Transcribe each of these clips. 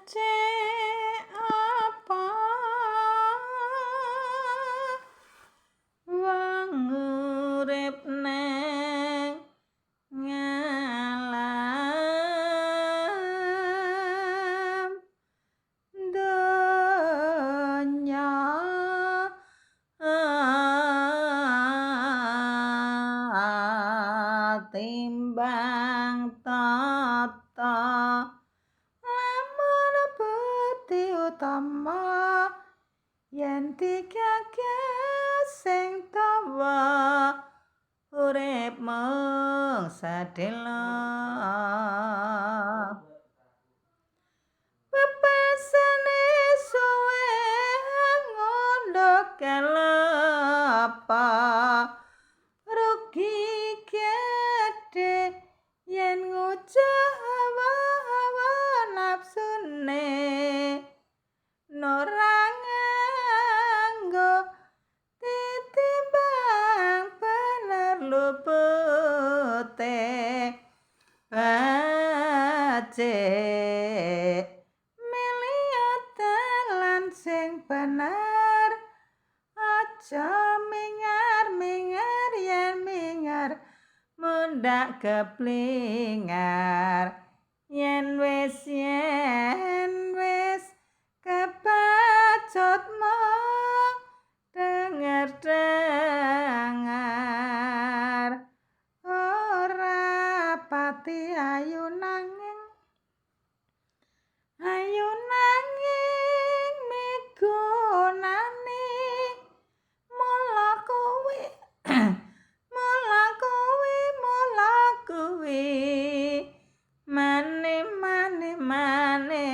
Becik apa wong urip nang ngalam donya, timbang tata lamun budi utama yen digagas sing dawa urip mung sedhela. Pepesane suwe ngono kelapa, rugi gedhe yen ngucah hawa-hawa nafsune, ora nganggo titimbang bener lupute. Becik milih dalan sing bener, aja mingar-mingar yen mingar mundhak keplingar. Yen wis kebacut mung denger-dengar, ora pati ayu nanging ayu nanging migunani. Mula kuwi mula kuwi mula kuwi mane mane mane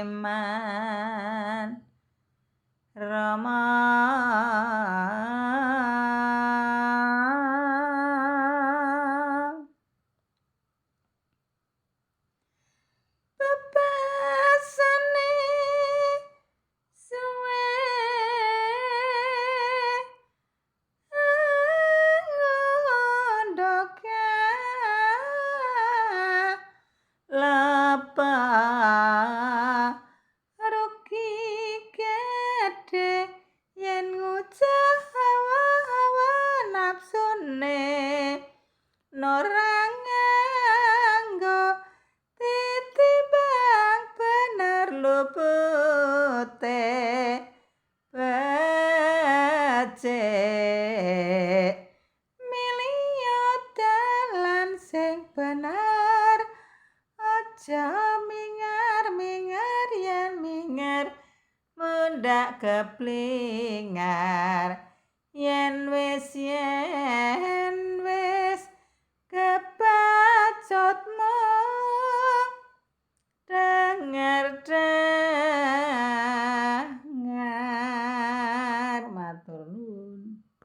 man Rama. Pepesane suwe ngondo kelapa, rugi gedhe yen ngucah hawa-hawa nafsune, ora nganggo titimbang bener lupute. Becik milih dalan sing bener, aja mingar-mingar yen mingar mundhak keplingar. Yen wis